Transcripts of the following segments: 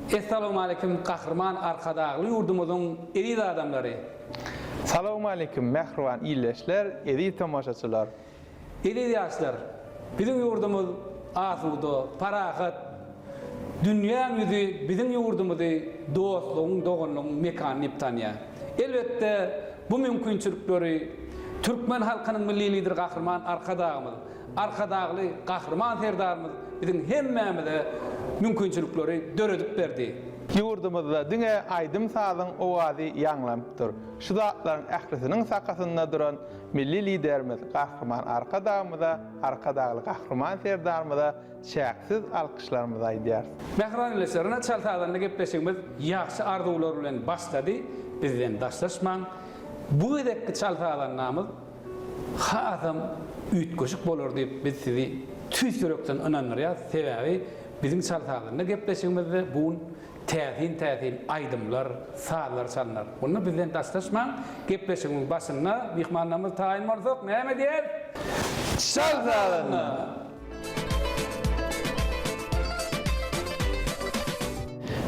Essalawmaleýkim Gahryman Arkadagly ýurdumyzyň eziz adamlary! Salowmaleýkim mähriban ildeşler, eziz tomaşaçylar! Eziz ýaşlar! Biziň ýurdumyz asuda, parahat. Dünýäň ýüzi biziň ýurdumyzy dostlugyň, doganlygyň mekany diýip tanýar. Elbetde, bu mümkinçilikleri türkmen halkynyň Milli Lideri Gahryman Arkadagymyz, Arkadagly Gahryman Serdarymyz biziň hemmämize mümkinçilikleri döredip berdi. Ýurdumyzda diňe aýdym-sazyň owazy ýaňlanyp dur. Şu zatlaryň ählisiniň sakasynda duran Milli Liderimiz Gahryman Arkadagymyza, Arkadagly Gahryman Serdarymyza çäksiz alkyşlarymyzy aýdýarys. Mähriban ildeşler, ine çal sazanda gepleşigimiz ýagşy arzuwlar bilen başlady. Bizden daşlaşmaň. Bu gezekki çal sazandamyz hasam üýtgeşik bolar diýip biz sizi tüýs ýürekden ynandyrýarys. Sebäbi biziň çal sazanda gepleşigimizde bu gün Täsin-täsin aýdymlar, sazlar çalynar. Onda bizden daşlaşmaň, gepleşigiň başynda myhmanlarymyz taýyn bolsak näme diýeris? Çal sazanda!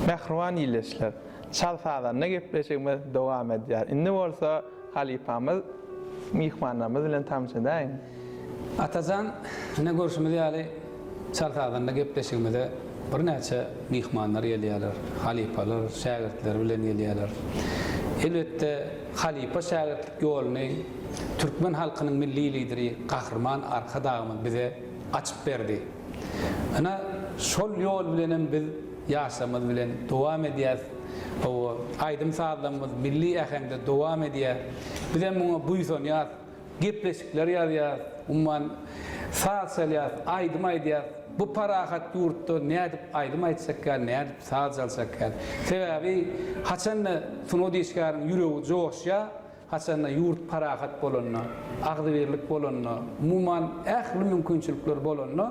Mähriban ildeşler, Çal sazanda gepleşigimiz dowam edýär. Indi bolsa halypamyz myhmanlarymyz bilen tanyş edäýiň. Atajan, ine görşümiz ýaly, Çal sazanda gepleşigimize birnäçe myhmanlar gelýärler. Halypalar şägirtleri bilen gelýärler. Elbetde, halypa-şägirtlik ýoluny türkmen halkynyň Milli Lideri Gahryman Arkadagymyz bize açyp berdi. Ynha, şol ýol bilenem biz ýaşlarymyz bilen dowam edýäris. Hawa, aýdym-sazlarymyz milli äheňde dowam edýär. Bizem muňa buýsanýarys. Gepleşikler ýazýas, umuman, saz çalýas, aýdym aýdýas. Bu parahat ýurtda nädip aýdym aýtjak ýaly, nädip saz çaljak ýaly. Sebäbi haçanda sungat işgäriniň ýüregi joşýar, Haçanda ýurt parahat bolanda, agzybirlik bolanda, umuman ähli mümkinçilikler bolanda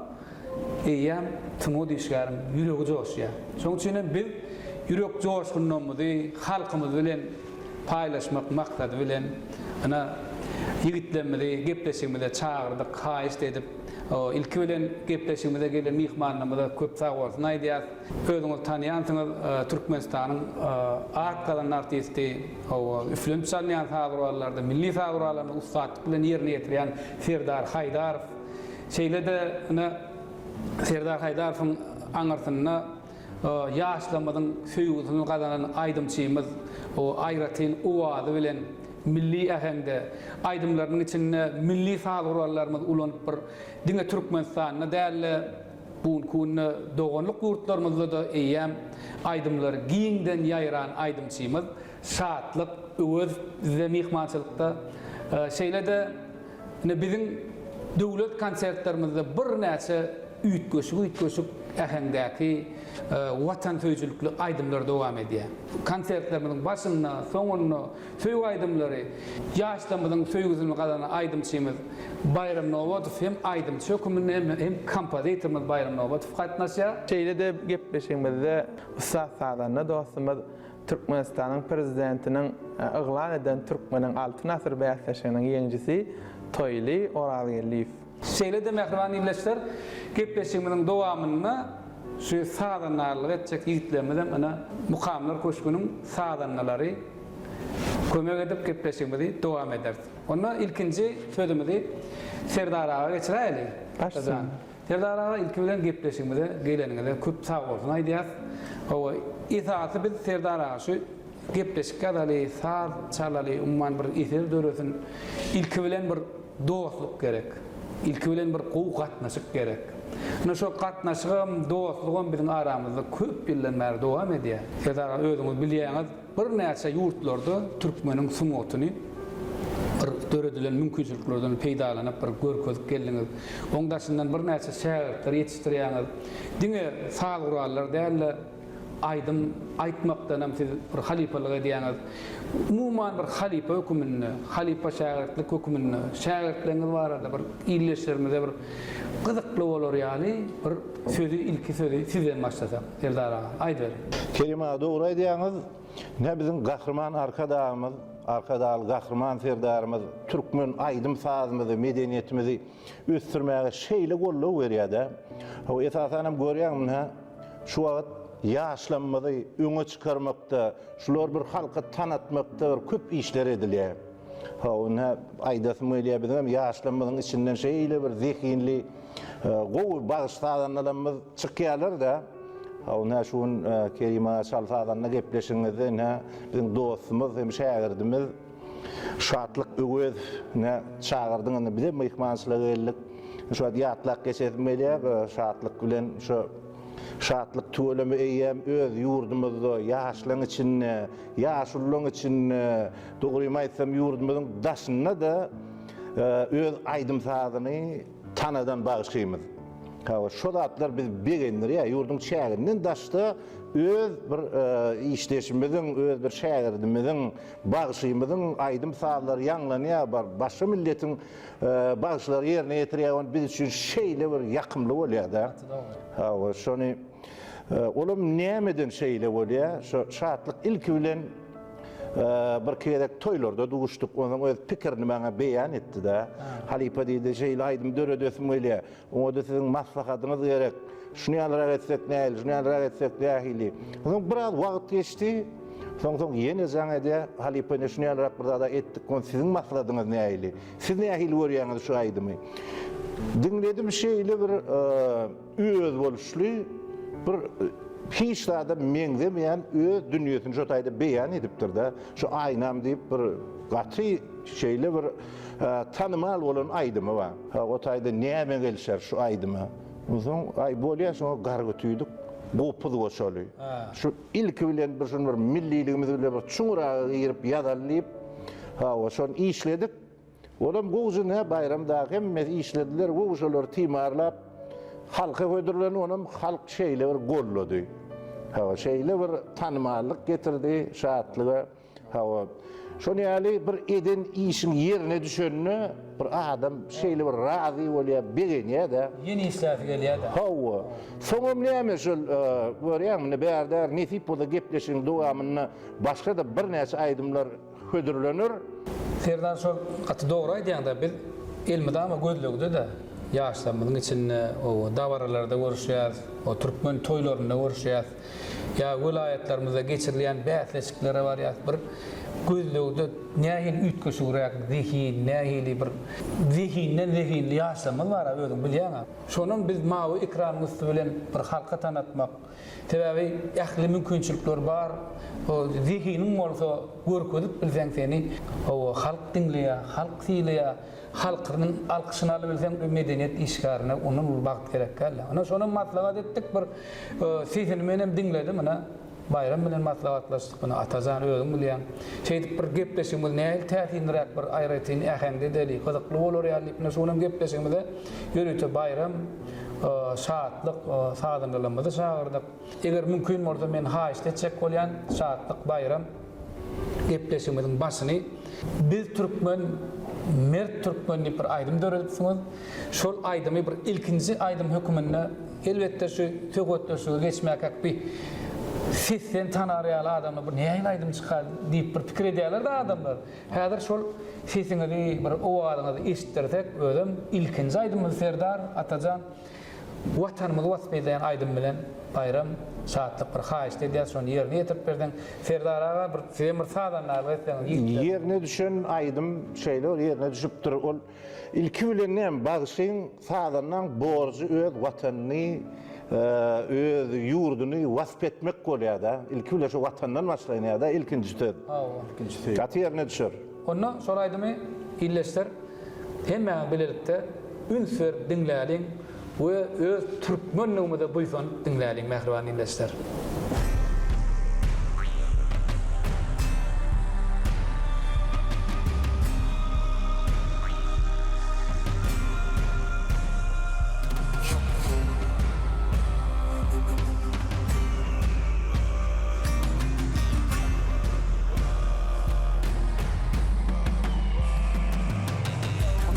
eýýäm sungat işgäriň ýüregi joşýar. Şonuň üçin hem biz ýürek joşgunlygymyzy halkymyz bilen paýlaşmak maksady bilen ynha ýigitlerimizi gepleşigimize çagyrdyk, haýyşt edip. Ilki bilen gepleşigimize gelen myhmanlarymyza köp sagbolsun aýdýas. Özüňiz tanýansyňyz Türkmenistanyň at gazanan artisti, hawa, üflenip çalynýan saz gurallarda, milli saz gurallarynda ussatlyk bilen ýerine ýetirýän Serdar Haýdarow. Şeýle-de ine Serdar Haýdarowyň aňyrsynda ýaşlarymyzyň söýgüsini gazanan aýdymçymyz, aýratyn owazy bilen milli äheňde, aýdymlarynyň içinde milli saz gurallarymyzy ulanyp bir diňe Türkmenistanda däl-de, Bu günki günde doganlyk ýurtlarymyzda-da eýýäm aýdymlary giňden ýaýran aýdymçymyz Şatlyk Öwezow bizde myhmançylykda. Şeýle-de ine biziň döwlet konsertlerimizde birnäçe üýtgeşik-üýtgeşik äheňdäki watansöýüjilikli aýdymlar dowam edýär. Konsertlerimiziň başynda, soňunda Söýgi aýdymlary, ýaşlarymyzyň söýgüsini gazanan aýdymçymyz Baýram Nobadow hem aýdymçy höküminde hem hem kompozitorymyz Baýram Nobatow gatnaşýar. Şeýle-de gepleşigimizde ussat sazanda dostumyz Türkmenistanyň Prezidentiniň yglan eden Türkmeniň Altyn asyry bäsleşiginiň ýeňijisi Toýly Orazgeldiýew. Şeýle-de mähriban ildeşler, gepleşigimiziň dowamynda şu sazandarlyk etjek ýigitlerimiz hem ine Mukamlar köşgüniň sazandalary kömek edip gepleşigimizi dowam ederis. Onda ilkinji sözümizi Serdar aga geçiräýeli. Başlasyn. Serdar aga ilki bilen gepleşigimize geleniňize köp sagbolsun aýdýas. Hawa, esasy biz Serdar aga şu gepleşik ýazaly, saz çalaly, umuman bir eser döresin. Ilki bilen bir dostluk gerek. Ilki bilen bir gowy gatnaşyk gerek. Ine şo gatnaşygam, dostlugam biziň aramyzda köp ýyldan bäri dowam edýär. Serdar aga özüňiz bilýäňiz, birnäçe ýurtlarda türkmeniň sungatyny bir döredilen mümkinçiliklerden peýdalanyp bir görkezip geldiňiz. Oň daşyndan birnäçe şägirtler ýetişdirýäňiz. Diňe saz gurallary däl-de, Aýdym aýtmakdanam siz bir halypalyk edýäňiz. Umuman bir halypa höküminde, halypa-şägirtlik höküminde, şägirtleriňiz barada bir ildeşlerimize bir gyzykly bolar ýaly bir sözi, ilki sözi sizden başlasak, Serdar aga, aýdyberiň. Kerim aga dogry aýdýaňyz. Ine biziň Gahryman Arkadagymyz, Arkadagly Gahryman Serdarymyz türkmen aýdym-sazymyzy, medeniýetimizi ösdürmäge şeýle goldaw berýär-de. Hawa, esasanam görýäň ynha, Şu wagt ýaşlarymyzy öňe çykarmakda, şulary bir halka tanatmakda bir köp işler edilýär. Hawa, ine, aýdasym gelýär, biziň hem ýaşlarymyzyň içinden şeýle bir zehinli, gowy bagşy-sazandalarymyz çykýarlar-da. Hawa, ine, şu gün Kerim aga çal sazanda gepleşigiňizde, ine, biziň dostumyz hem şägirdimiz Şatlyk Öwezow, ine, çagyrdyň, indi bizem myhmançylyga geldik. Şu wagt ýatlap geçesim gelýär, Şatlyk bilen şu Şatlyk tüweleme eýýäm öz ýurdumyzda ýaşlaň içinde, ýaşululaň içinde, dogrymy aýtsam ýurdumyzyň daşynda-da öz aýdym-sazyny tanadan bagşymyz. Hawa, şo zatlar bizi begendirýär. Ýurduň çäginden daşda öz bir işdeşimiziň, öz bir şägirdimiziň, bagşymyzyň aýdym-sazlary ýaňlanýar, bar başga milletiň Bagşylar ýerine ýetirýär ony biz üçin şeýle bir ýakymly bolýar-da. Gaty dogry. Hawa, şony olam nämeden şeýle bolýar? Şo şatlyk ilki bilen birki gezek toýlarda duşduk. Onsoň öz pikirini maňa beýan etdi-de. Halypa diýdi, şeýle aýdym döredesim gelýär. Oňa-da siziň maslahatyňyz gerek. Şuny ýalyrak etsek nähili, şuny ýalyrak etsek nähili. Soň biraz wagt geçdi. Soň-soň ýene jaň edýär, Halypa ine şuny ýalyrak bir zada etdik, ony siziň maslahatyňyz nähili? Siz nähili görýäňiz şu aýdymy? Diňledim şeýle bir özboluşly bir hiç zada meňzemeýän öz dünýesini şo taýda beýan edipdir-de. Şu Aýnam diýip bir gaty şeýle bir tanymal bolan aýdymy bar. Ha o taýda näme gelişer şu aýdyma? Onsoň aý bolýa şoňa gargy tüýdük, gopuz goşaly. Şu ilki bilen bir şuny bir milliligimiz bilen bir çuňraga girip ýazaly diýip, hawa şony işledik. Olam gowja nä Baýram dagy hemmesi işlediler, gowy şolary timarlap halka hödürlendi, onam halk şeýle bir gollady. Hawa şeýle bir tanymallyk getirdi şatlyga. Hawa. Şonuň ýaly bir eden işiň ýerine düşende bir adam şeýle bir razy bolýar, begenýär-de. Ýene işläsi gelýär-de. Hawa. Soňam näme şol görýäňmi, indi bärde nesip bolsa gepleşigiň dowamynda başga-da birnäçe aýdymlar hödürlener. Serdar şol gaty dogry aýdýaňda biz elmydama gözlegde-de ýaşlarymyzyň içinde o dabaralarda görüşýäs, o türkmen toýlarynda görüşýäs. Ýa welaýatlarymyzda geçirilýän bäsleşiklere barýas, bir gözlegde nähili üýtgeşigräk zehin, nähili bir zehinden zehinli ýaşlarymyz bar-a özüň bilýäň-ä. Şonam biz mawy ekranyň üsti bilen bir halka tanatmak. Sebäbi ähli mümkinçilikler bar. Zehiniň bolsa görkezip bilseň seni, hawa, halk diňleýär, halk sylaýar. Halkynyň alkyşyny alybilseň medeniýet işgärine ondan uly bagt gerek däldi. Ana şonam maslahat etdik bir sesini menem diňledim ine Baýram bilen maslahatlaşdyk ine Atajan özüň bilýäň. Şeýdip bir gepleşigimiz nähili täsinräk bir aýratyn äheňde edeli gyzykly bolar ýaly diýip ine şu günem gepleşigimize ýörite Baýram Şatlyk sazandalarymyzy çagyrdyk. Eger mümkin bolsa men haýyşt etjek bolýan Şatlyk Baýram gepleşigimiziň başyny Biz türkmen, mert türkmen diýip bir aýdym döredipsiňiz. Şol aýdymy bir ilkinji aýdym höküminde elbetde şu söhbetdeşlige geçmäkäk bir sesden tanar ýaly adamlar bir nähili aýdym çykar diýip bir pikir edýärler-de adamlar. Häzir şol sesiňizi bir owazyňyzy eşitdirsek özem ilkinji aýdymyz Serdar Atajan Watanymyzy wasp edýän aýdym bilen Baýram Şatlyk bir haýyşt edýäs şony ýerine ýetirip berseň Serdar aga bir sizem bir sazandarlyk etseňiz ýigitler. Ýerine düşen aýdym şeýle bir ýerine düşüpdir ol ilki bilen näme bagşyň sazandaň borjy öz watanyny öz ýurduny wasp etmek bolýada ilki bilen şo watandan başlanýada ilkinji söz Hawa. Ilkinji söýgi. Gaty ýerine düşer. Onda şol aýdymy illeşdir. Hemmämiz bilelikde üns berip diňläliň we öz türkmenligimize buýsanyp diňläliň mähriban ildeşler.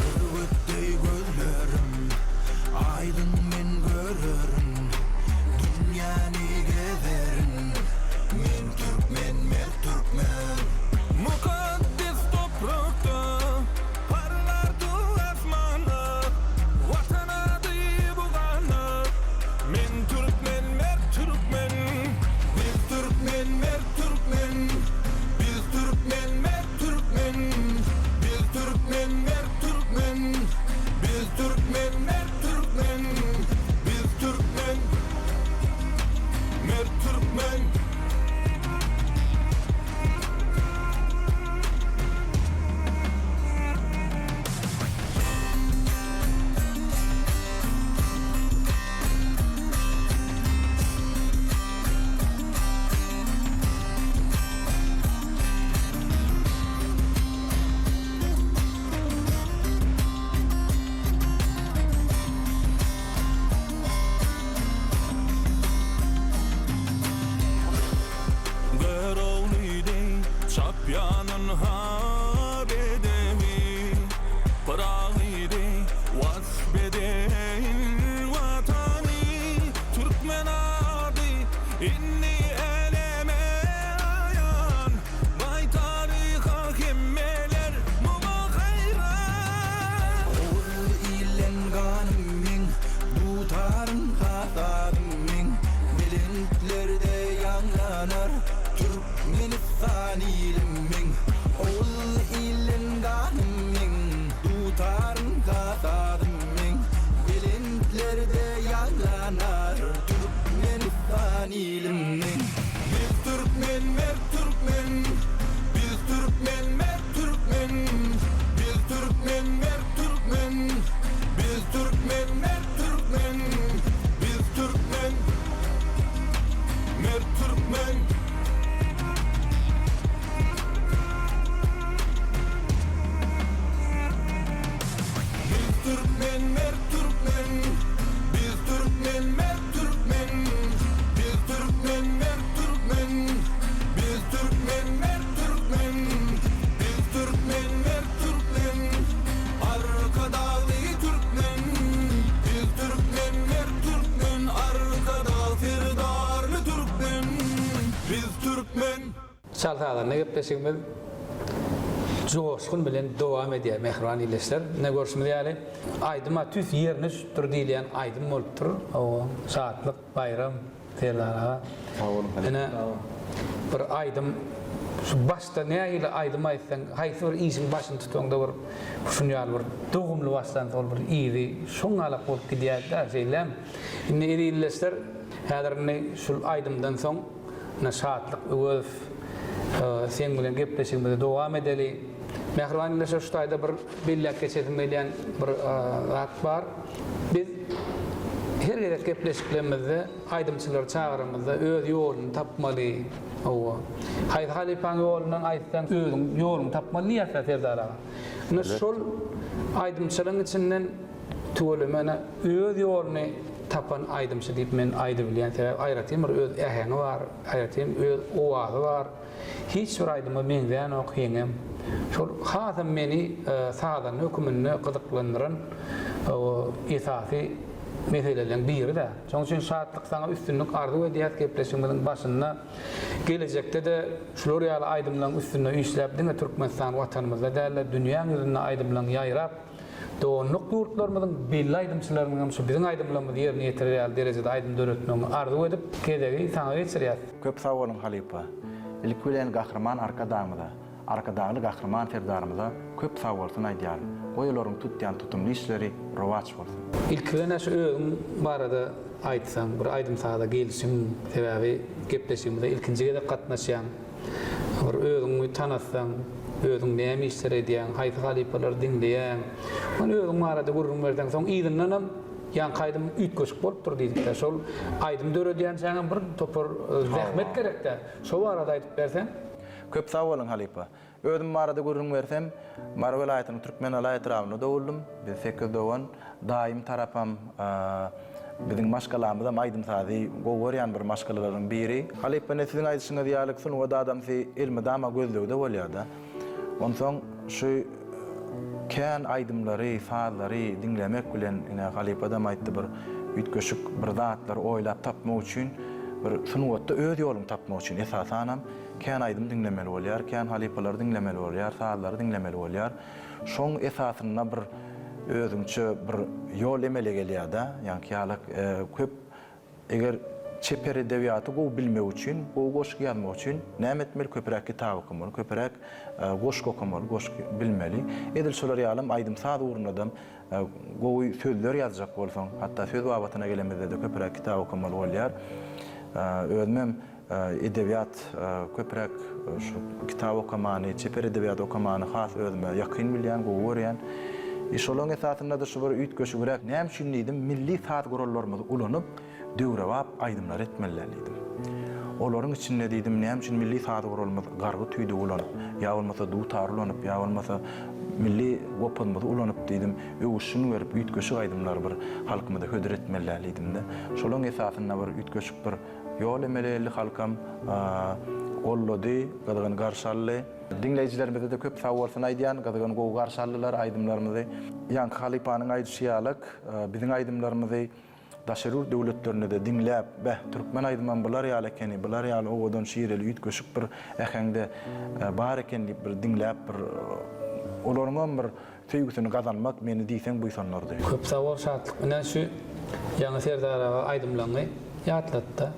Bürgüt deý gözlerim, aýdyň men görerin, Dünýäni gezerin, men türkmen, mert türkmen. Mukaddes toprakda parlar Tug asmanda, Watan ady bu ganda, men türkmen, mert türkmen. Biz türkmen, mert türkmen, biz türkmen, mert Türkmen, biz türkmen, mert türkmen, biz türkmen, mert türkmen, biz türkmen, mert türkmen. Görogly deý çapýan ynha bedewi, Pyragy deý wasp edeýin Watany, Türkmen ady indi äleme aýan, Baý taryha hemmeler muňa haýran. Ogul ilden ganym meň, dutarym hasabym meň, Belentlerde ýaňlanar Türkmenistan ilim meň. Ogul ilden ganym meň, dutarym hasabym meň, Belentlerde ýaňlanar Türkmenistan ilim meň. Biz türkmen mert türkmen Biz türkmen mert türkmen Biz türkmen mert türkmen Biz türkmen mert türkmen Biz türkmen mert türkmen. Biz türkmen mert türkmen Biz türkmen mert türkmen Biz türkmen mert türkmen Biz türkmen mert. türkmen. Çal sazanda gepleşigimiz joşgun bilen dowam edýär mähriban ildeşler. Ine görşümiz ýaly aýdyma tüýs ýerine düşüpdir diýilýän aýdym bolupdyr. Hawa, şatlyk, baýram Serdar aga. Sag boluň halypa. Ine bir aýdym şu başda nähili aýdym aýtsaň, haýsy bir işiň başyny tutaňda bir şuny ýaly bir dogumly başlansa ol bir yzy şoňňalak bolup gidýär-dä şeýlemi? Indi eziz ildeşler häzir indi şul aýdymdan soň Ine Şatlyk Öwezow seň bilen gepleşigimizi dowam edeli. Mähriban ildeşler şu taýda bir belläp geçesim gelýän bir zat bar. Biz her gezek gepleşiklerimizde aýdymçylary çagyramyzda öz ýoluny tapmaly. Hawa. Haýsy halypaň ýolundan aýtsaň özüň ýoluňy tapmaly diýýäs-dä Serdar aga. Ine şol aýdymçylaryň içinden Tüweleme ene öz ýoluny tapan aýdymçy diýip men aýdybilýän sebäbi aýratyn bir öz äheňi bar aýratyn öz owazy bar hiç bir aýdyma meňzänok heňem şol hasam meni sazanda höküminde gyzyklandyran esasy meseleleň biri-de şoň üçin Şatlyk saňa üstünlik arzuw edýäs gepleşigimiziň başynda gelejekde-de şular ýaly aýdymlaň üstünde işläp diňe Türkmenistan watanymyzda dälde dünýäň ýüzünde aýdymlaň ýaýrap Doganlyk ýurtlarymyzyň belli aýdymçylarynyň hem şu biziň aýdymlarymyzy ýerine ýetirer ýaly derejede aýdym döretmegiňi arzuw edip, gezegi saňa geçirýäs. Köp sag boluň halypa. Ilki bilen Gahryman Arkadagymyza, Arkadagly Gahryman Serdarymyza köp sagbolsun aýdýaryn. Goý olaryň tutýan tutumly işleri rowaç bolsun. Ilki bilen-ä şu özüň barada aýtsaň, bir aýdym-saza gelşiň, sebäbi gepleşigimize ilkinji gezek gatnaşýaň. Bir özüňi tanatsaň, özüň näme işler edýäň, haýsy halypalary diňleýäň, ony özüň barada gürrüň berseň, soň yzyndanam ýaňky aýdym üýtgeşik bolupdyr diýdikdä. Şol aýdym döredýänçäňem bir topar zähmet gerekdä. Şo barada aýdyp berseň. Köp sag boluň halypa. Özüm barada gürrüň bersem, Mary welaýatynyň Türkmenala etrabynda doguldym. Biz sekiz dogan. Daýym tarapam, biziň maşgalamyzam aýdym-sazy gowy görýän bir maşgalalaryň biri. Halypa ine siziň aýdyşyňyz ýaly sungat adamsy elmydama gözlegde bolýar-da. Onsoň şu kän aýdymlary, sazlary diňlemek bilen ine halypadam aýtdy bir üýtgeşik bir zatlary oýlap tapmak üçin bir sungatda öz ýoluňy tapmak üçin esasanam Kän aýdym diňlemeli bolýar, kän halypalary diňlemeli bolýar, sazlary diňlemeli bolýar. Şoň esasynda bir özüňçe bir ýol emele gelýär-de. Ýaňky ýaly köp eger çeper edebiýaty gowy bilmek üçin, gowy goşgy ýazmak üçin näme etmeli? Köpräk kitap okamaly, köpräk goşgy okamaly, goşgy bilmeli. Edil şolar ýalam aýdym-saz ugrundadam gowy sözler ýazjak bolsaň, hatda söz babatyna gelemizde-de köpräk kitap okamaly bolýar. Özümem Edebiýat köpräk şu kitap okamany, çeper edebiýat okamany has özüme ýakyn bilýän, gowy görýän. I şolaň esasynda-da şu bir üýtgeşigräk, näme üçin diýdim, milli saz gurallarymyzy ulanyp, döwrebap aýdymlar etmeliler diýdim. Olaryň içinde diýdim, näme üçin milli saz guralymyz gargy tüýdügi ulanyp, ýa bolmasa dutar ulanyp, ýa bolmasa milli gopuzymyzy ulanyp diýdim, öwüşgin berip, üýtgeşik aýdymlary bir halkymyza hödür etmeliler diýdim-de. Şolaň esasynda bir üýtgeşik bir Ýol emele geldi halkam gollady gyzgyn garşy aldy. Diňleýjilerimize-de köp sag bolsun aýdýan gyzgyn gowy garşy aldylar aýdymlarymyzy. Ýaňky halypanyň aýdyşy ýalak biziň aýdymlarymyzy daşary ýurt döwletlerinde-de diňläp beh türkmen aýdymam bular ýaly ekeni bular ýaly owadan şireli üýtgeşik bir äheňde bar eken diýip bir diňläp bir olaryňam bir Söýgüsini gazanmak meni diýseň buýsandyrdy. Köp sag bol Şatlyk ine şu ýaňy Serdar aga aýdymlaňy ýatlatda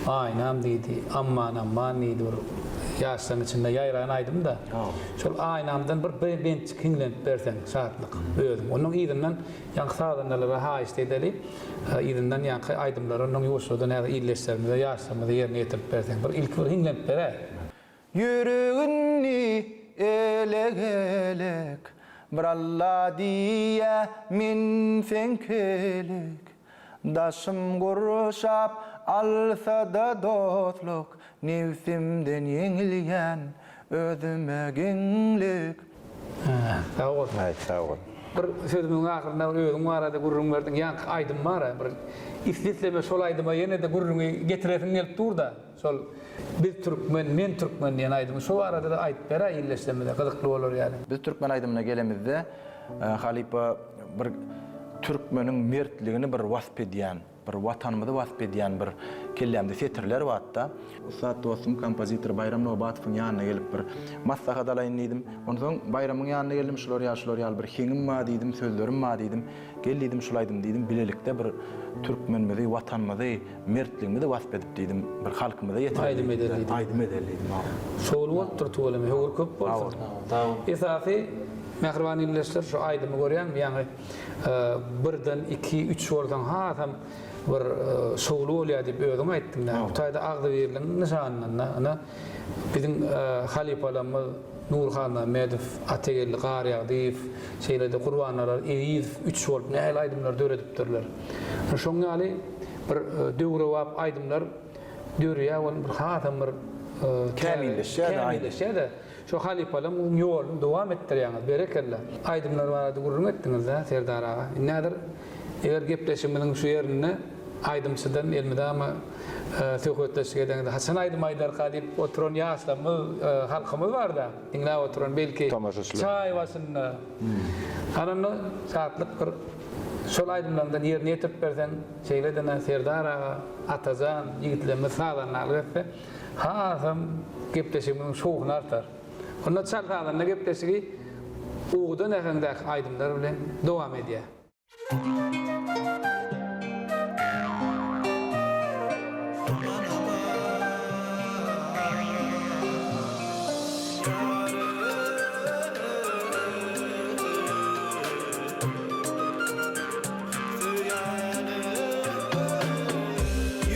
Aýnam diýdi Amman amman diýdi bir ýaşlaň içinde ýaýran aýdymda şol Aýnamdan bir bentjik hiňlenip berseň Şatlyk özüň onuň yzyndan ýaňky sazandalara haýyşt edeli yzyndan ýaňky aýdymlary onuň ýuwaşjadan häzir ildeşlerimize ýaşlarymyza ýerine ýetirip berseň bir ilki bir hiňlenip beräý. Ýüregini elek-elek, Bir Alla diýýä men seňkilik. Daşym gurşap alsa-da dostluk, Nebsimden ýeňilýän özüme geňlik. Sag bol. Aý sag bol. Bir sözümiň ahyrynda bir özüň barada gürrüň berdiň. Ýaňky aýdym bar-a, bir isle-isleme şol aýdyma ýene-de gürrüňi getiresiň gelip dur-da. Şol Biz türkmen, men türkmen diýen aýdymy şo barada-da aýdyp beräý ildeşlerimize gyzykly bolar ýaly. Biz türkmen aýdymyna gelemizde halypa bir türkmeniň mertligini bir wasp edýän. bir Watanymyzy wasp edýän bir kellämde setirler bardy-da. Ussat dostum kompozitor Baýram Nobatowyň ýanyna gelip bir maslahat alaýyn diýdim. Onsoň Baýramyň ýanyna geldim, şular ýaly, şular ýaly bir heňim bar diýdim, sözlerim bar diýdim. Gel diýdim, şul aýdymy diýdim, bilelikde bir türkmenimizi, Watanymyzy, mertligimizi wasp edip diýdim, bir halkymyza ýetireli Aýdym edeli diýdim. Aýdym edeli diýdim, hawa. Şowly bolupdyr tüweleme, höwür köp bolsun. Sag bol. Esasy mähriban ildeşler şu aýdymy görýäňmi ýaňy birden iki, üç bolsaň hasam bir şowly bolýar diýip özüň aýtdyň. Bu taýda agzybirligiň nyşanynda ynha biziň halypalarymyz Nury Halmämmedow, Atageldi Garýagdyýew, şeýle-de Gurbannazar Ezizow üç bolup nähili aýdymlar döredipdirler. Şoň ýaly bir döwrebap aýdymlar döreýär welin bir hasam bir Kämilleşýär-de aýdym. Kämilleşýär-de. Şo halypalaryň ýoluny dowam etdirýäňiz. Berekella. Aýdymlar barada gürrüň etdiňiz-dä, Serdar aga. Indi häzir eger gepleşigimiziň şu ýerinde aýdymçydan elmydama söhbetdeşlik edeňizde haçan aýdym aýdarka diýip oturan ýaşlarymyz, halkymyz bar-da, diňläp oturan belki Tomaşaçylar. çaý başynda. Hany onda şatlyk bir şol aýdymlaryňdan ýerine ýetirip berseň, şeýle-de Serdar aga, Atajan ýigitlerimiz sazandalyk etse, Hasam gepleşigimiziň şowhuny artar. Onda çal sazanda gepleşigi owadan äheňdäki aýdymlar bilen dowam edýär.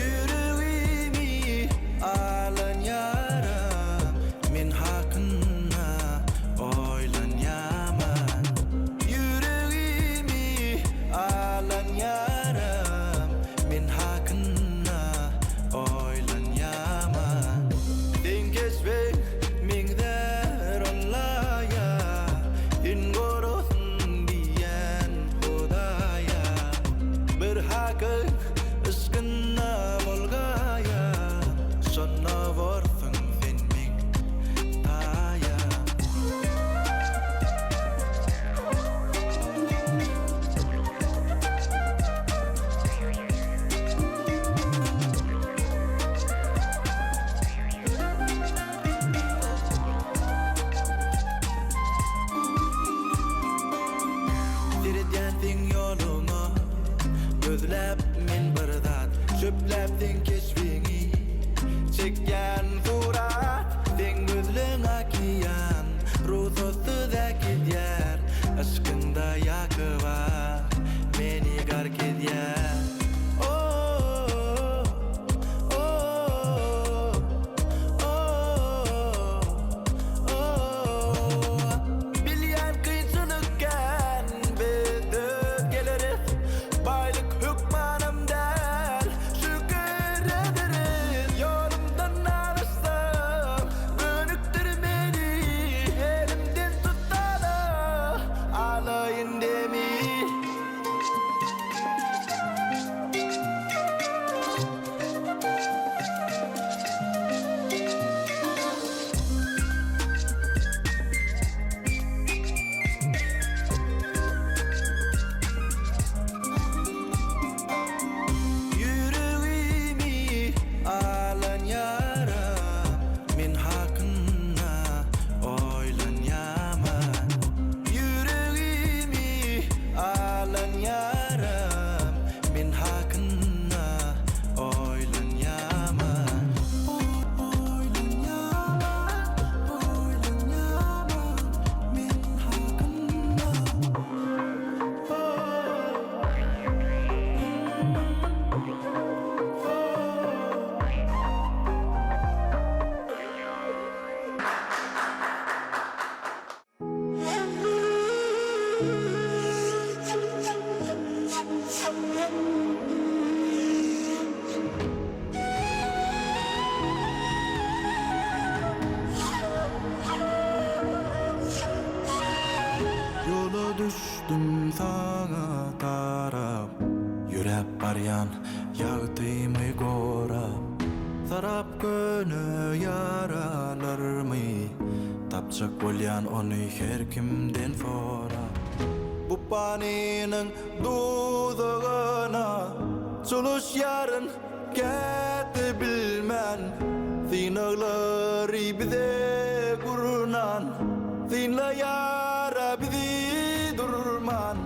Ýüregimi alan ýaram Men hakynda oýlanýaman Ýüregimi alan ýaram Men hakynda oýlanýaman Seň keşbiň meňzär Allaýa Sen gorasyn diýýän Hudaýa Bir hakyň yşkynda bolgaýa Şonda borsuň sen meň taýam. Seredýän seň ýoluňa Gözläp men bir zat Çöpläp seň keşbiňi Çekýän surat Seň gözleň okean Rugsatsyz äkidýär Yşkyňda ýakyba Meni gark edýär Oh, oh, oh, oh. Bilýän kynçylyk kän, biz döz geleris. Baýlyk hökmanam däl, şükür ederis. Ýolumdan azaşsam, gönükdir meni. Elimden tutsa-da, alaýyn demi. Ýüregimi alan ýaram Men hakynda oýlanýaman Ýüregimi alan ýaram Men hakynda oýlanýaman Oýlanýaman, oýlanýaman Men hakynda. Ýola düşdüm saňa tarap, Ýöräp barýan ýagtymy gorap. Sarap köne ýaralarmy, Tapjak bolýan ony her kimden sorap. Bu panynyň duzagyna. Çolaşýaryn käte bilmän Synaglary bize gurnan Synlaýar-a bizi durman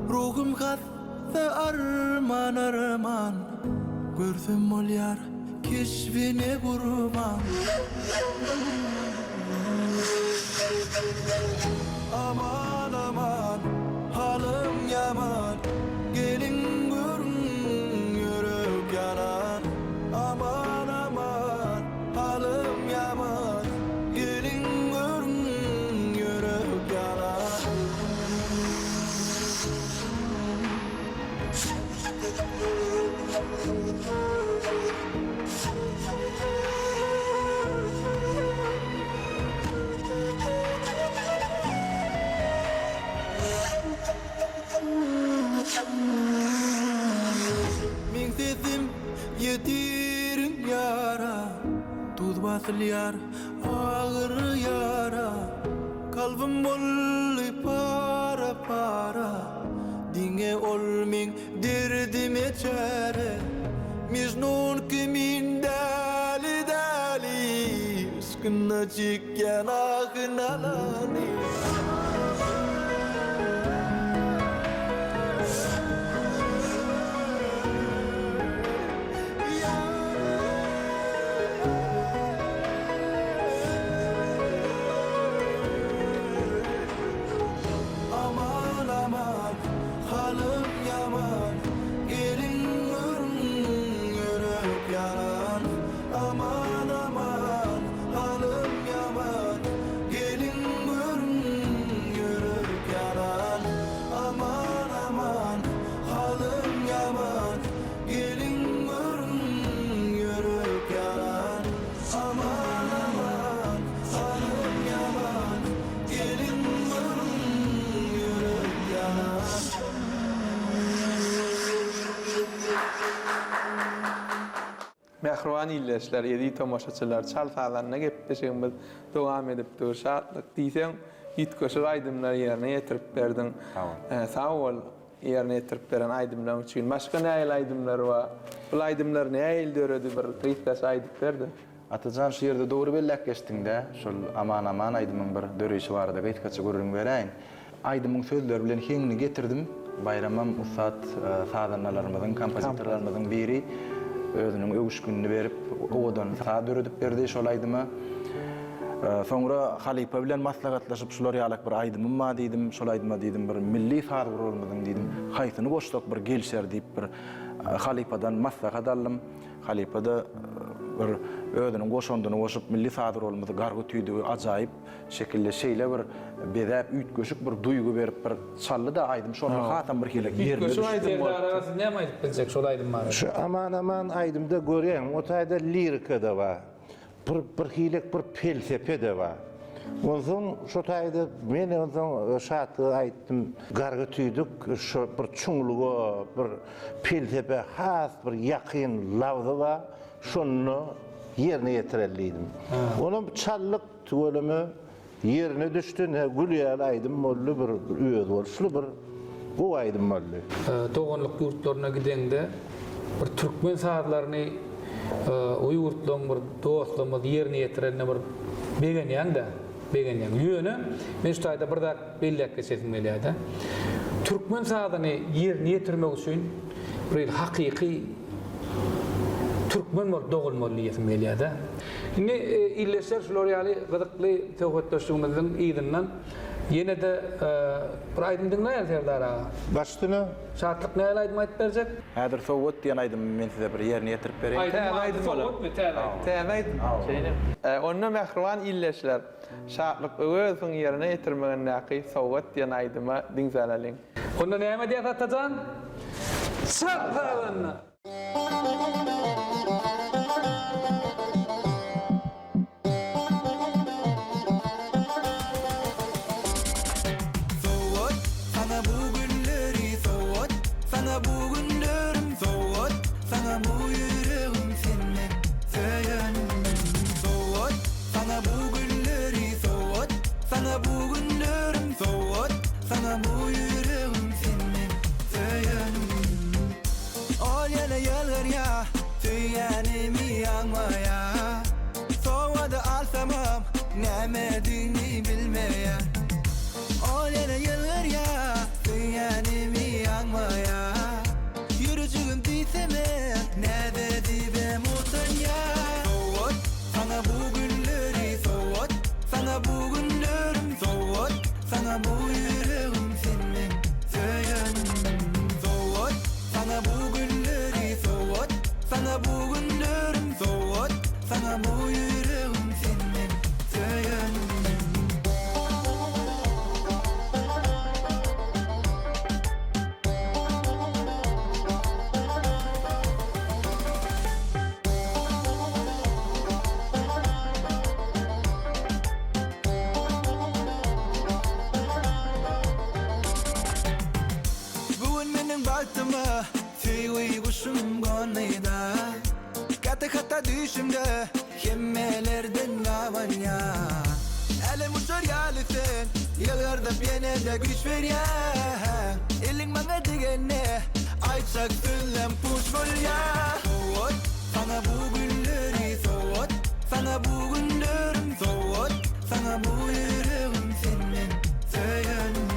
Ruhum hassa arman-arman Görsem bolýar keşbine gurban. Aman aman halym ýaman Geliň görüň ýürek ýanan Aman aman halym ýaman Geliň görüň ýürek ýanan. Meň sesim ýetirin ýara, Duz basylýar agyr ýara, Kalbym boldy para-para, Diňe ol meň Derdime çäre Mejnun kimin däli-däli Yşkynda çekýän ahy-nalany. Aman aman Halym ýaman Geliň görüň ýürek ýaran Aman aman Halym ýaman Geliň görüň ýürek ýaran Aman aman Halym ýaman Geliň görüň ýürek ýaran Aman aman Halym ýaman Geliň görüň ýürek ýanan. Mähriban ildeşler, eziz tomaşaçylar, Çal sazanda gepleşigimiz dowam edip dur. Şatlyk, diýseň üýtgeşik aýdymlary ýerine ýetirip berdiň. Sag bol ýerine ýetirip beren aýdymlaryň üçin. Başga nähili aýdymlar bar? Bul aýdymlar nähili döredi bir gysgaça aýdyp berde. Atajan şu ýerde dogry belläp geçdiňdä, şol Aman aman aýdymyň bir döreýşi barada gysgaça gürrüň beräýin. Aýdymyň sözleri bilen heňini getirdim. Baýramam ussat sazandalarymyzyň, kompozitorlarymyzyň biri. Özüniň öwüşginini berip, owadan saz döredip berdi şol aýdyma. Soňra halypa bilen maslahatlaşyp, şular ýalak bir aýdymym bar diýdim, şol aýdyma diýdim bir milli saz guralymyzyň diýdim, haýsyny goşsak bir gelşer diýip bir halypadan maslahat aldym. Halypa-da bir özüniň goşandyny goşup, milli saz guralymyzy gargy tüýdügi ajaýyp şekilde şeýle bir bezäp, üýtgeşik bir duýgy berip bir çaldy-da aýdym şonda hasam bir hili ýerine Üýtgeşik düşdi. aýdym Serdar aga siz näme aýdyp biljek şol aýdym barada? Şu Aman aman aýdymda görýäň o taýda lirika-da bar. Bir bir hilek bir pelsepe-de bar. Onsoň şo taýda men onsoň Şatlyga aýtdym, gargy tüýdük şo bir çuňluga, bir pelsepä has bir ýakyn labzy bar, şonda ýerine ýetireli diýdim. Onam çaldyk, tüweleme Ýerine düşdi ne gül ýaly aýdym boldy bir özboluşly bir gowy aýdym boldy. Doganlyk ýurtlaryna gideňde bir türkmen sazlaryny o ýurtlaryň bir dostlarymyz ýerine ýetirende bir begenýäň-dä, begenýäň. Ýöne men şu taýda bir zat belläp geçesim gelýär-de. Türkmen sazyny ýerine ýetirmek üçin bir hakyky türkmen bolup dogulmaly diýesim gelýär-de. Indi ildeşler şular ýaly gyzykly söhbetdeşligimiziň yzyndan ýene-de bir aýdym diňläýeli Serdar aga. Baş üstüne. Şatlyk nähili aýdym aýdyp berjek? Häzir Sowgat diýen aýdymy men size bir ýerine ýetirip bereýin. Aýdymyň ady Sowgatmy? Täze aýdym. Täze aýdym. Şeýle. Onda mähriban ildeşler, Şatlyk Öwezowyň ýerine ýetirmegindäki Sowgat diýen aýdyma diň salalyň. Onda näme diýýäs Atajan? Çal sazanda! Sowgat saňa bu gülleri sowgat saňa bu günlerim sowgat saňa bu ýüregim senden söýenim sowgat saňa bu gülleri sowgat saňa bu günlerim sowgat saňa bu ýüregim senden söýenim Ol ýene ýok. Adamam nämedigini bilmeýär. Ol ýene ýylgyrýar, söýýänimi aňmaýar. Ýürejigim diýsemem, näz edibem utanýar. Sowgat, saňa bu gülleri sowgat, Saňa bu günlerim sowgat, Saňa bu ýüregim sen meň söýenim. Sowgat, saňa bu gülleri sowgat, Saňa bu günlerim sowgat, Saňa bu ýüregim sen meň söýenim. Bu gün meniň bagtyma söýgi guşum gondy-da. Käte hatda düýşümde hemmelerden gabanýan. Älem uçar ýaly sen ýylgyrdyp ýene-de güýç berýäň. Eliň maňa degende aýtjak sözlem puç bolýar. Sowgat saňa bu gülleri sowgat saňa bu günlerim sowgat saňa bu ýüregim sen meň söýenim.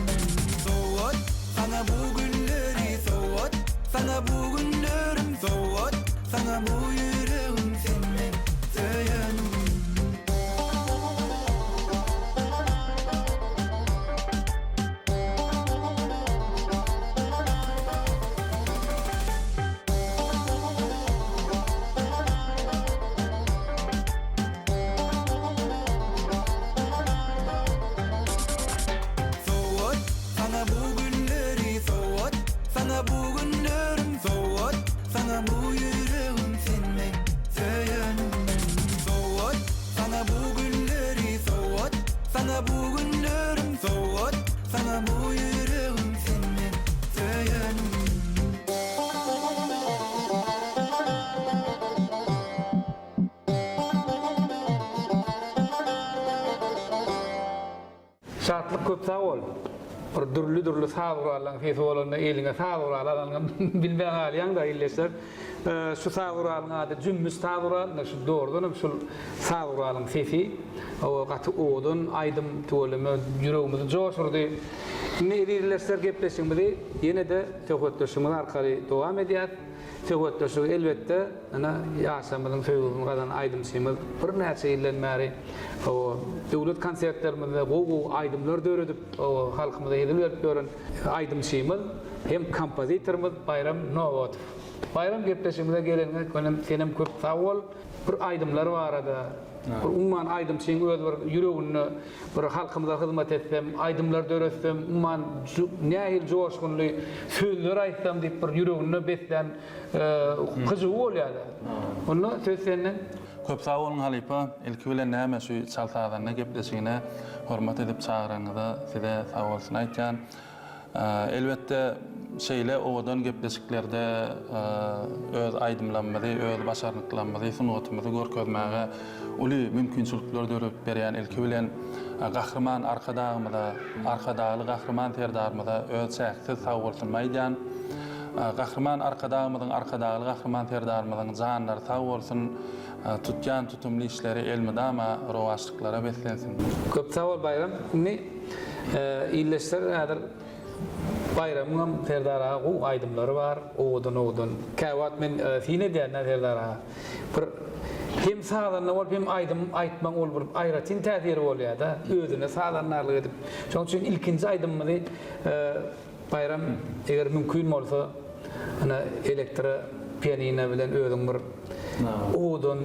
Sowgat Saňa bu gülleri sowgat, Saňa bu günlerim sowgat, Saňa bu ýüregim sen meň söýenim. Sowgat, Saňa bu gülleri sowgat, Saňa bu günlerim sowgat, Saňa bu ýüregim sen meň söýenim. Sowgat, saňa bu gülleri sowgat, Saňa bu günlerim sowgat, Saňa bu ýüregim sen meň söýenim. Şatlyk köp sag bol. Bir dürli dürli saz gurallaň sesi bolanda eliňe saz guraly alanyňam bilmän galýaňda ildeşler. Şu saz guralyň ady jümmüş saz gural. Ine şu dogrudanam şul saz guralyň sesi. Hawa gaty owadan aýdym tüweleme ýüregimizi joşurdy. Indi eziz ildeşler gepleşigimizi ýene-de söhbetdeşligimiz arkaly dowam edýäs. Söhbetdeşligi elbetde ine ýaşlarymyzyň söýgüsini gazanan aýdymçymyz birnäçe ýyldan bäri döwlet konsertlerimizde gowy-gowy aýdymlar döredip, halkymyza hezil berip ýören aýdymçymyz hem kompozitorymyz Baýram Nobatow. Baýram gepleşigimize geleniňe gönem senem köp sag bol. Bir aýdymlar barada, bir umuman aýdymçyň öz bir ýüreginde bir halkymyza hyzmat etsem, aýdymlar döretsem, umuman nähili joşgunly sözler aýtsam diýip bir ýüreginde beslän hyjuwy bolýar-da. Onda söz senden. Köp sag boluň halypa, ilki bilen näme şu çal sazanda gepleşigine hormat edip çagyranyňyza size sagbolsun aýtýan. Elbetde şeýle owadan gepleşiklerde öz aýdymlamyzy, öz başarnyklamyzy, sungatymyzy görkezmäge uly mümkinçilikler döredip berýän ilki bilen Gahryman Arkadagymyza, Arkadagly Gahryman Serdarymyza öz çäksiz sagbolsunymy aýdýan. Gahryman Arkadagymyzyň, Arkadagly Gahryman Serdarymyzyň janlary sag bolsun, tutýan tutumly işleri elmydama rowaçlyklara beslensin. Köp sag bol Baýram. Indi ildeşler häzir Baýramyňam Serdar aga gowy aýdymlary bar, owadan owadan. Käwagt men syn edýän-dä Serdar aga. Bir hem sazanda bolup hem aýdym aýtmaň ol bir aýratyn täsiri bolýar-da, özüne sazandarlyk edip. Şonuň üçin ilkinji aýdymymyzy Baýram, eger mümkin bolsa, ana, elektro pianino bilen özüň bir owadan,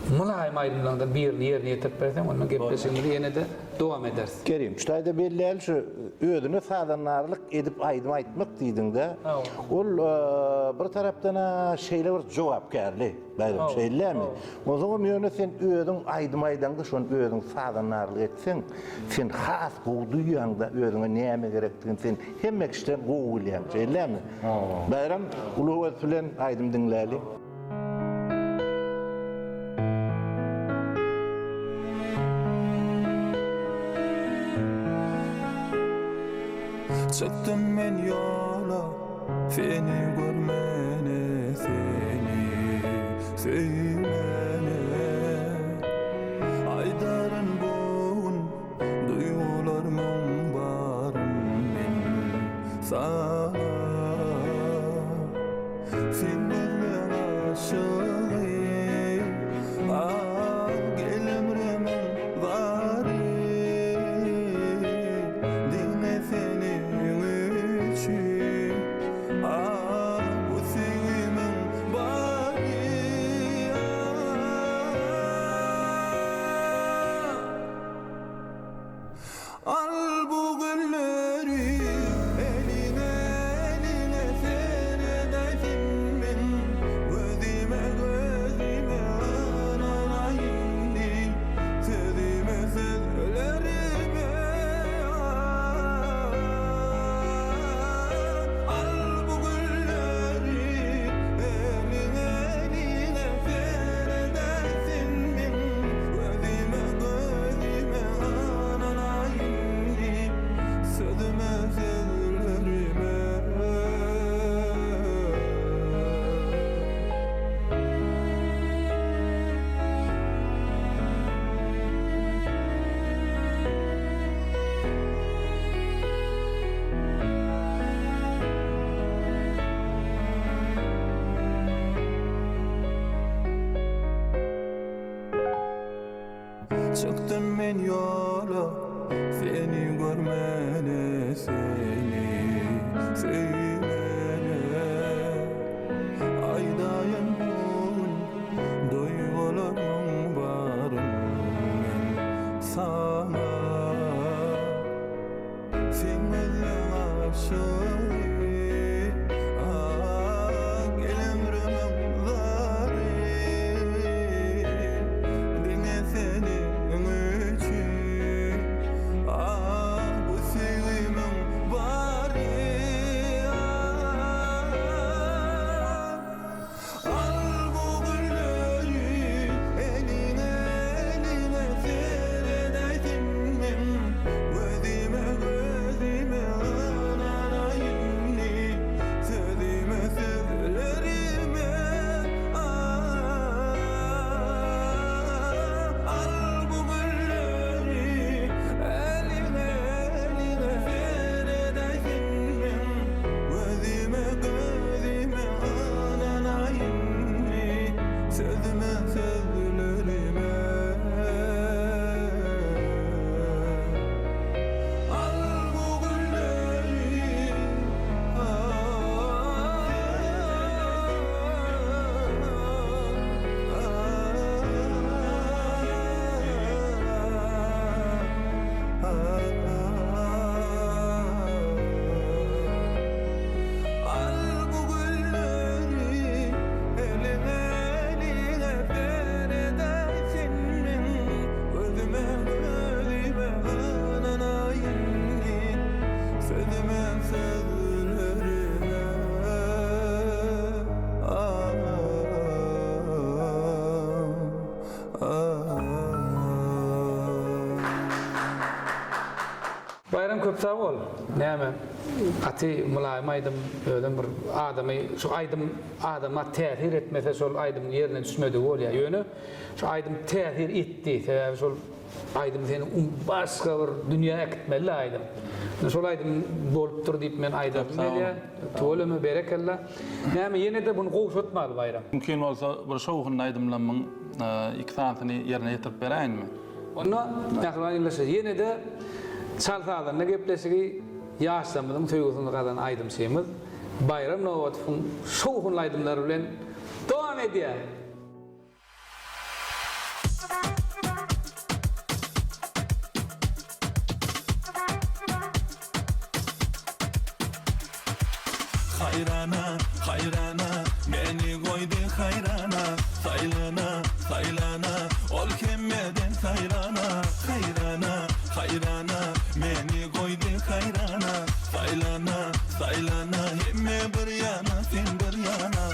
mylaýym aýdymlaryňdan birini ýerine ýetirip berseň, onda gepleşigimizi ýene-de dowam ederis. Kerim, şu taýda belläli şu özüne sazandarlyk edip aýdym aýtmak diýdiň-de, ol bir tarapdan-a şeýle bir jogapkärli, Baýram, şeýle dälmi? Onsoňam ýöne sen özüň aýdym aýdaňda şony özüň sazandarlyk etseň, sen has gowy duýýaňda özüňe näme gerekdigini sen hemme kişiden gowy bilýäň, şeýle dälmi? Baýram, uly höwes bilen aýdym diňläli. Çykdym men ýola. Seni görmäne seni söýmäne Aýdar. Saňa Seň gözleň aşygy Ah gel ömrümiň zary Diňe seniň üçin Ah bu söýgimiň bary Al bu gülleri eline eline seredäýsin men gözüme gözüme ynanaýyn diý sözüme sözlerime Al bu gülleri eline eline seredäýsin men gözüme gözüme Ynanaýyn diýip sözüme sözlerime. Çykdym men ýola seni görmäne seni söýmäne Aýdaýyn bu gün duýgularmyň baryn men saňa Seň gözleň aşygy, ah, gel ömrümiň zary. Diňe seniň üçin, ah, bu söýgimiň bary. Al bu gülleri eline eline seredäýsin men gözüme gözüme ynanaýyn diý sözüme sözlerime Al bu gülleri eline eline seredäýsin men Gözüme gözüme ynanaýyn Sözüme sözlerime Al bu gülleri Al bu gülleri eline eline seredäýsin men Gözüme gözüme ynanaýyn Sözüme sözlerime Ah ah Baýram köp sag bol. Näme gaty mylaýym aýdym özem bir adamy şu aýdym adama täsir etmese şol aýdymyň ýerine düşmedigi bolýar. Ýöne şu aýdym täsir etdi. Sebäbi şol aýdym seni başga bir dünýä äkitmeli aýdym. Şol aýdym bolupdyr diýip men aýdasym gelýär. Tüweleme berekella. Näme ýene-de buny gowşatmaly Baýram. Mümkin bolsa bir şowhunly aýdymlamyň iki sanysyny ýerine ýetirip beräýinmi? Onda, mähriban ildeşler, ýene-de Çal sazanda gepleşigi ýaşlarymyzyň söýgüsini gazanan aýdymçymyz Baýram Nobatowyň şowhunly aýdymlary bilen dowam edýär! Haýrana, haýrana, meni goýdy haýrana, Saýlana, saýlana, ol hemmeden saýlana, Haýrana, haýrana, meni goýdy haýrana, Saýlana, saýlana, hemme bir ýana, sen bir ýana.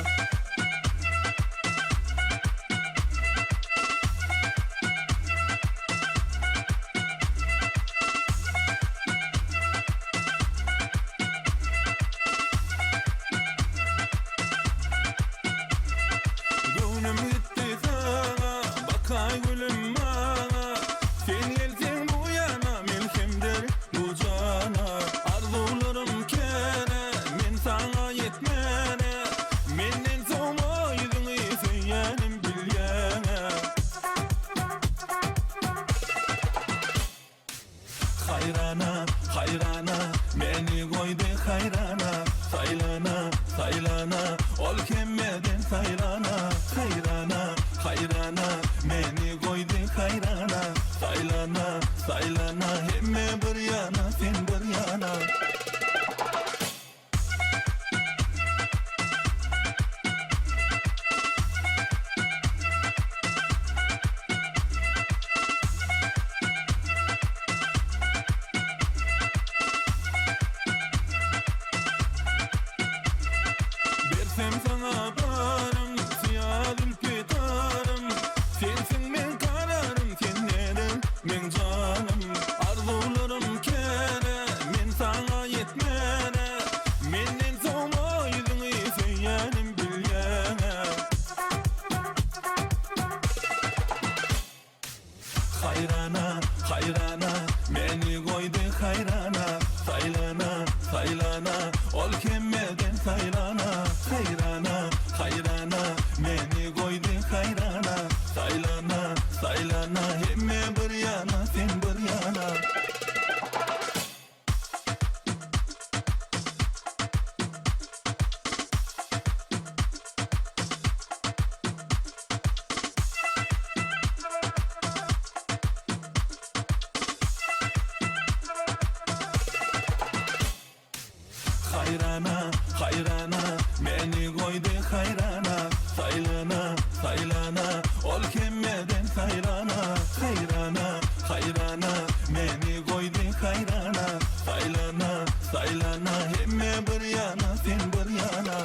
Göwnüm gitdi saňa, bakaý gülüm maňa, Sen gelseň bu ýana, men. Haýrana, haýrana, meni goýdy haýrana Saýlana, saýlana, ol hemmeden saýlana Haýrana, haýrana, meni goýdy haýrana Saýlana, saýlana, hemme bir ýana, sen bir ýana. Bersem saňa barym, syýa zülpi tarym, Sensiň meň kararym, sen nedir meň janym. Arzuwlarym käne, men saňa ýetmäne, Menden sowma ýüzüňi söýýänim bilýäň-ä. Haýrana, haýrana, meni goýdy haýrana, Saýlana, saýlana, ol hemmeden saýlana. Haýrana, haýrana, meni goýdy haýrana, Saýlana, saýlana, hemme bir ýana, sen bir ýana. Haýrana, haýrana, meni goýdy haýrana, Saýlana, saýlana, ol hemmeden saýlana. Haýrana, haýrana, meni goýdy haýrana, Saýlana, saýlana, hemme bir ýana, sen bir ýana.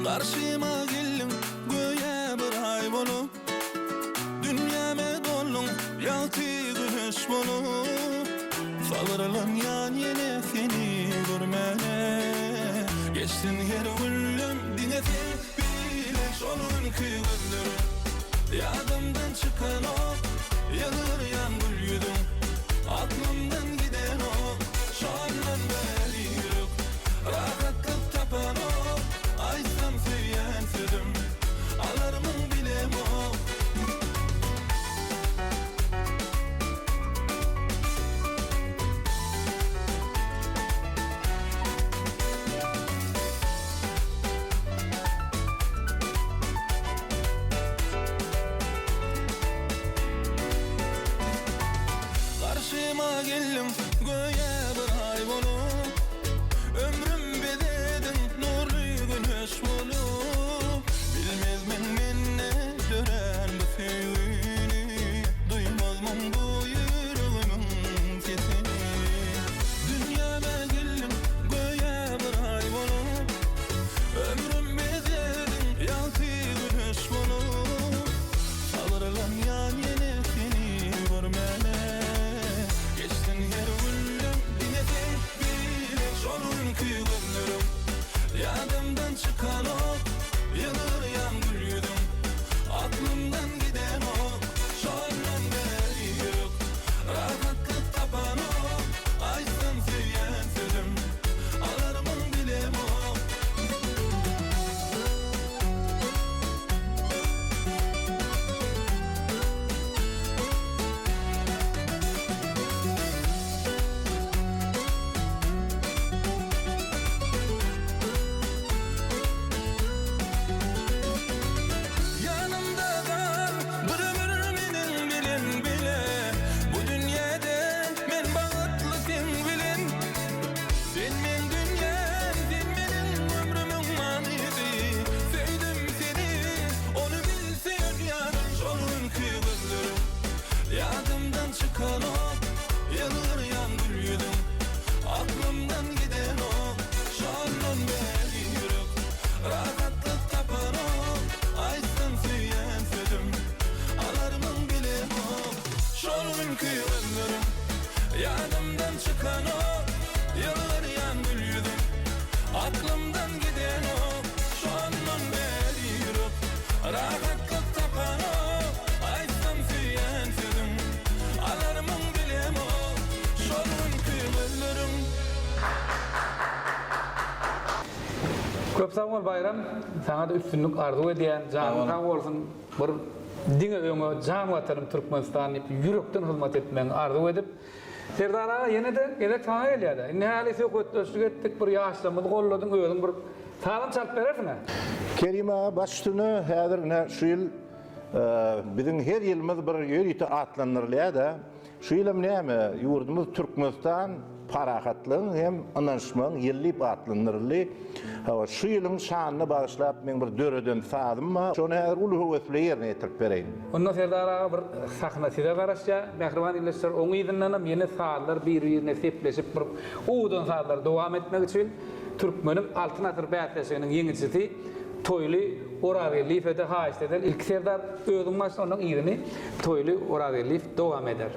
Garşyma geldiň göýä bir aý bolup, Dünýäme dolduň ýagty güneş bolup. Sabyrlanýan ýene seni görmäne, Geçsin her günlem diňe sen bile Şol günki gözleriň ýadymdan çykanok, Ýylgyrýan gül ýüzüň aklymdan gidenok. Şondan bäri ýürek rahatlyk tapanok, Aýtsam söýýän sözüm alarmyň bilemok. Garşyma geldiň göýä bir aý. Köp sag bol Baýram, saňa-da üstünlik arzuw edýän, janyň sag bolsun, bir diňe öňe jan watanym Türkmenistan diýip ýürekden hyzmat etmegiňi arzuw edip, Serdar aga ýene-de gezek saňa gelýär-dä. Indi häli söhbetdeşlik etdik, bir ýaşlarymyzy golladyň, özüň bir sazam çalyp berersiň-ä. Kerim aga baş üstüne häzir ine şu ýyl biziň her ýylymyz bir ýörite atlandyrylýar-da. Şu ýylam näme, ýurdumyz Türkmenistan parahatlygyň hem ynanyşmagyň ýyly diýip atlandyryldy. Hawa, şu ýylyň şanyna bagyşlap meň bir döreden sazym bar. Şony häzir uly höwes bilen ýerine ýetirip bereýin. Onda Serdar aga bir sahna size garaşýar. Mähriban ildeşler, oň yzyndanam ýene sazlar bir-birine sepleşip bir owadan sazlary dowam etmek üçin Türkmeniň Altyn asyr bäsleşiginiň ýeňijisi Toýly Orazgeldiýewe-de haýyşt eder. Ilki Serdar özüň başla, ondan yzyny Toýly Orazgeldiýew dowam eder.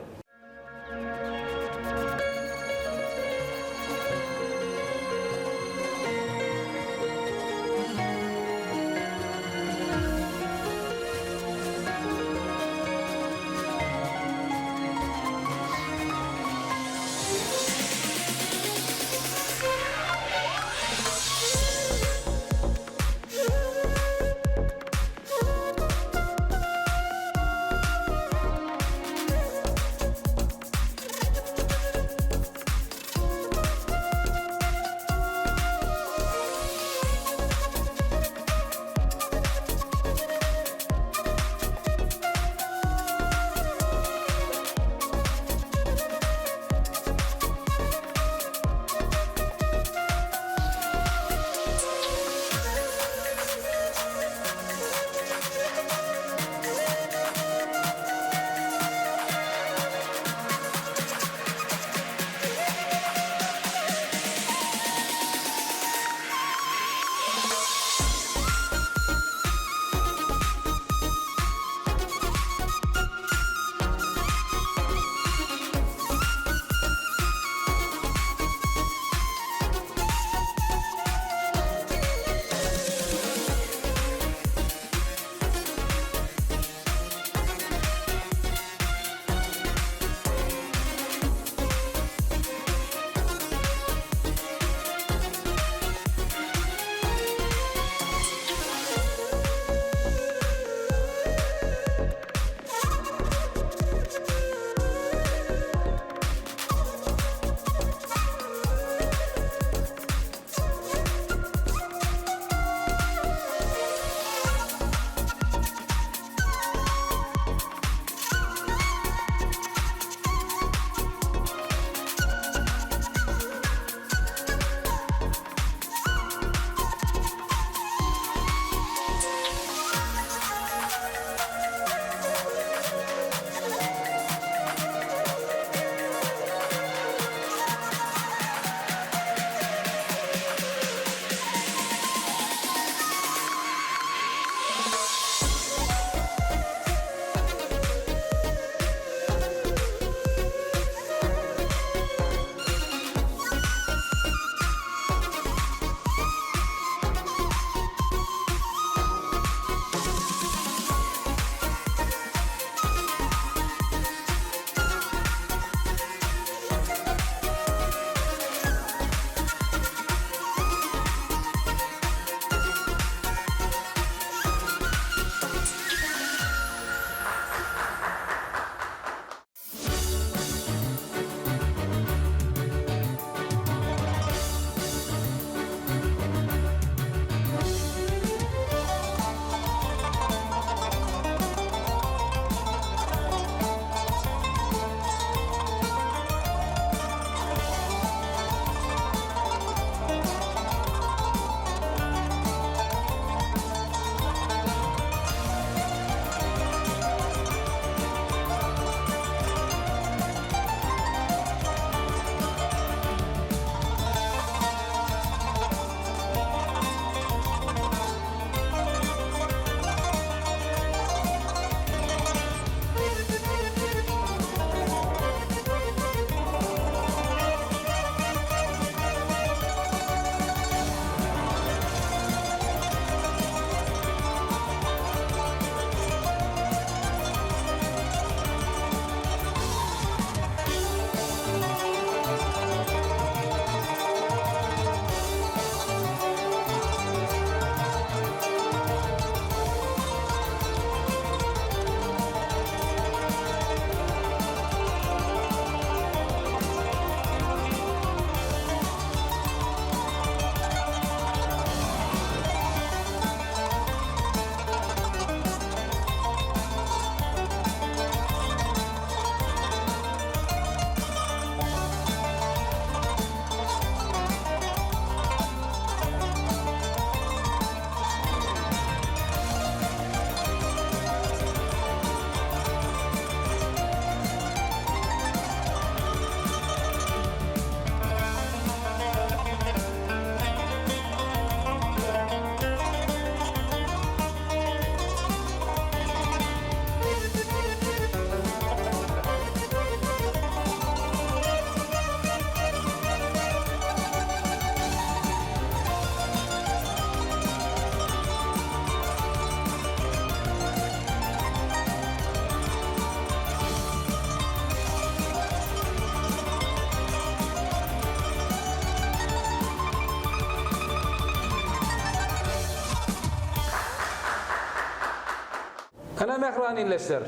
Ana mähriban ildeşler,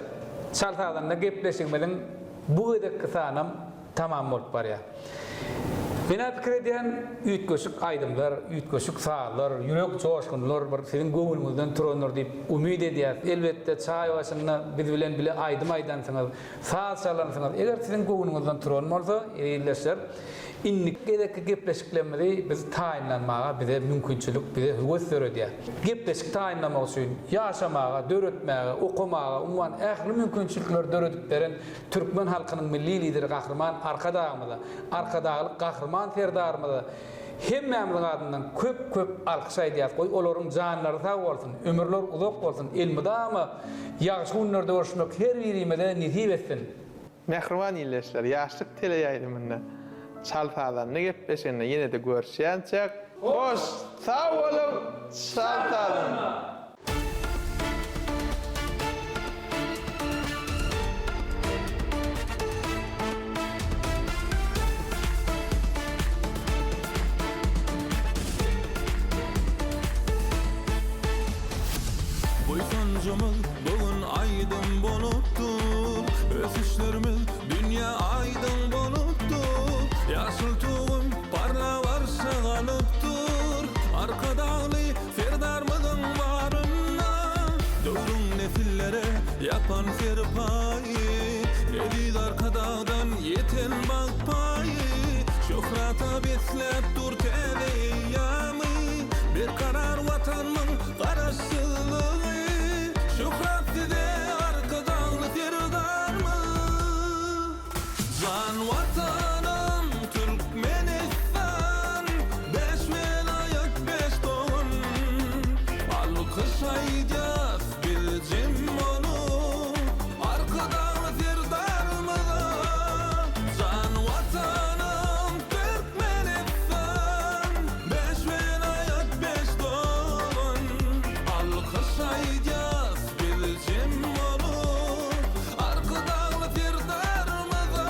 Çal sazanda gepleşigimiziň bu gezekki sanam tamam bolup barýar. Men-ä pikir edýän, üýtgeşik aýdymlar, üýtgeşik sazlar, ýürek joşgunlar bir siziň göwnüňizden turandyr diýip umyt edýäs. Elbetde, çaý başynda biz bilen bile aýdym aýdansyňyz, saz çalansyňyz. Eger siziň göwnüňizden turan bolsa, eziz ildeşler, indiki gezekki gepleşiklerimizi biz taýynlanmaga bize mümkinçilik, bize höwes döredýär. Gepleşik taýynlamak üçin, ýaşamaga, döretmäge, okamaga, umuman ähli mümkinçilikleri döredip beren Türkmen halkynyň Milli Lideri Gahryman Arkadagymyza, Arkadagly Gahryman Serdarymyza hemmämiziň adyndan köp-köp alkyş aýdýas. Goý, olaryň janlary sag bolsun, ömürleri uzak bolsun, elmydama ýagşy günlerde görüşmek her birimize nesip etsin! Mähriban ildeşler, Ýaşlyk teleýaýlymynda Çal sazanda gepleşiginde ýene-de görüşýänçäk, hoş sag boluň, Çal sazanda! Buýsanjymyz bu gün aýdym bolup dur, Ösüşlerimiz dünýä aýdyň bolup dur. Ýaşyl tugum parlap arşa galyp dur, Arkadagly Serdarmyzyň barynda döwrüň nesillere ýapan serpaýy, Eziz Arkadagdan ýeten bagt paýy, Şöhrata besläp dur täze eýýamy, Berkarar Watanmyň Garaşsyzlygy, Şöhrat size Arkadagly Serdarmyz! Jan Watanym Türkmenistan, Bäş welaýat, bäş dogan. Alkyş aýdýas biz jem bolup, Arkadagly Serdarymyza. Jan Watanym Türkmenistan, Bäş welaýat, bäş dogan. Alkyş aýdýas biz jem bolup, Arkadagly Serdarymyza!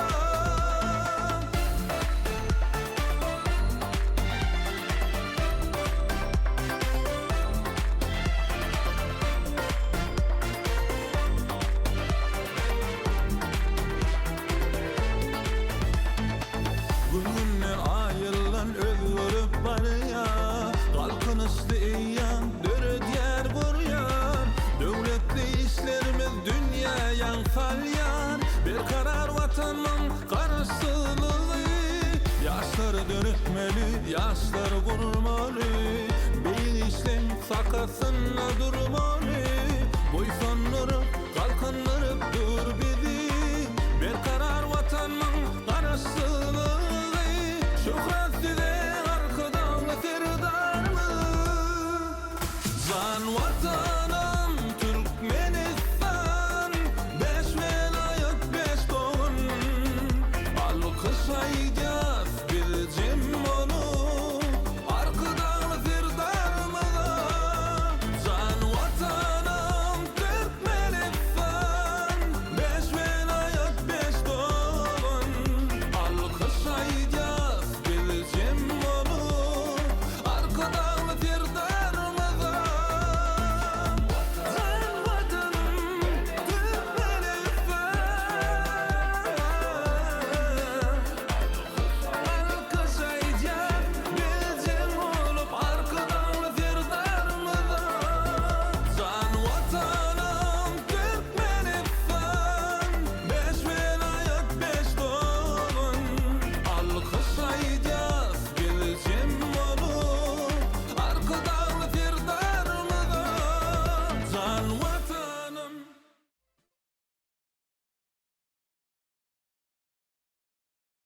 Gün-günden aý-ýyldan özgerip barýar, Galkynyşly eýýam döredýär, gurýar. Döwletli işlerimiz dünýä ýaň salýar, Berkarar Watanymyň Garaşsyzlygy. Ýaşlary döretmeli, ýaşlary gurmaly, Beýik işleň sakasynda durmaly.